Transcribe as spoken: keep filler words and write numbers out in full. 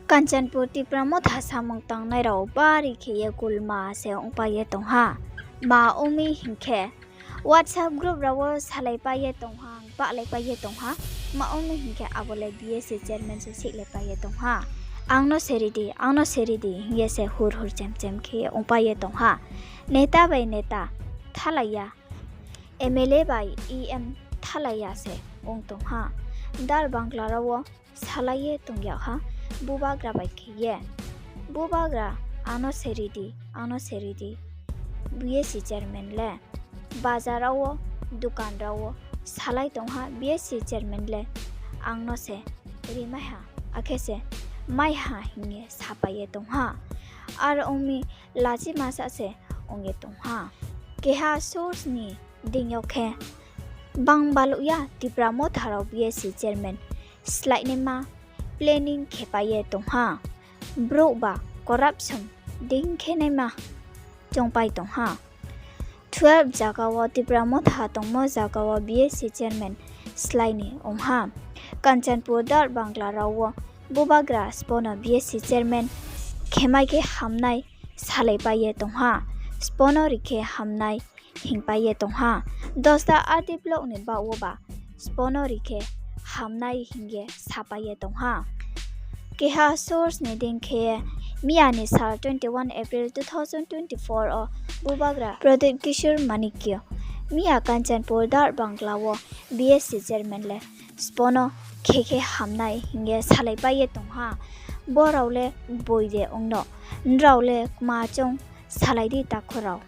Kanchanpur Tipra Motha samung tangnai rao bari khe ye kulma se ongpai ye tong ha. Ma ong mi hing khe, WhatsApp group rao wo salaipai ye tong ha, bahlaipai ye tong ha. Ma ong mi hing khe, abo le BSC chairman se sihlaipai ye tong ha. Ang no se ri di, ang no se ri di hing ye se hur hur chem chem khe ye ongpai ye tong ha. Neta bai neta thalai ya, MLA bai EM thalai ya se ong tong ha. Darbangla rao wo salai ye tong yag ha, bubagra bai khe ye. Bubagra, ang no se ri di, ang no se ri di, BSC chairman le. Bazar rao wo, dukan rao wo salai tong ha, BSC chairman le ang no se rimai ha, akhe se mai ha hing ye sapai ye tong ha. Aro ong mi, lachi masa se ong ye tong ha. Keha source ni deing yo khe, bang baluh ya Tipra Motha rao BSC chairman sláinaima planning khepai ye tong ha. Brouh ba corruption deing khe naima chongpai tong ha. Twelve zaga wo Tipra Motha tongmo zaga wo BSC chairman slái ni ong ha. Kanchanpur Darbangla rao wo bubagra sbo no BSC chairman khemai khe hamnai salaipai ye tong ha. Sbo no ri khe hamnai hingpai ye tong ha. Dosta R D block ni baoh wo ba sbo no ri khe hamnai hing ye sapai ye tong ha. Keha source ni deing khe, miya ni sal twenty-one April two thousand twenty-four wo bubagra Pradip Kishore Manikya miya Kanchanpur Darbangla wo BSC chairman le sbo no khe khe hamnai hing ye salaipai ye tong ha. Bo rao le boi de ong no, nrao le kma choung salai di takhu rao.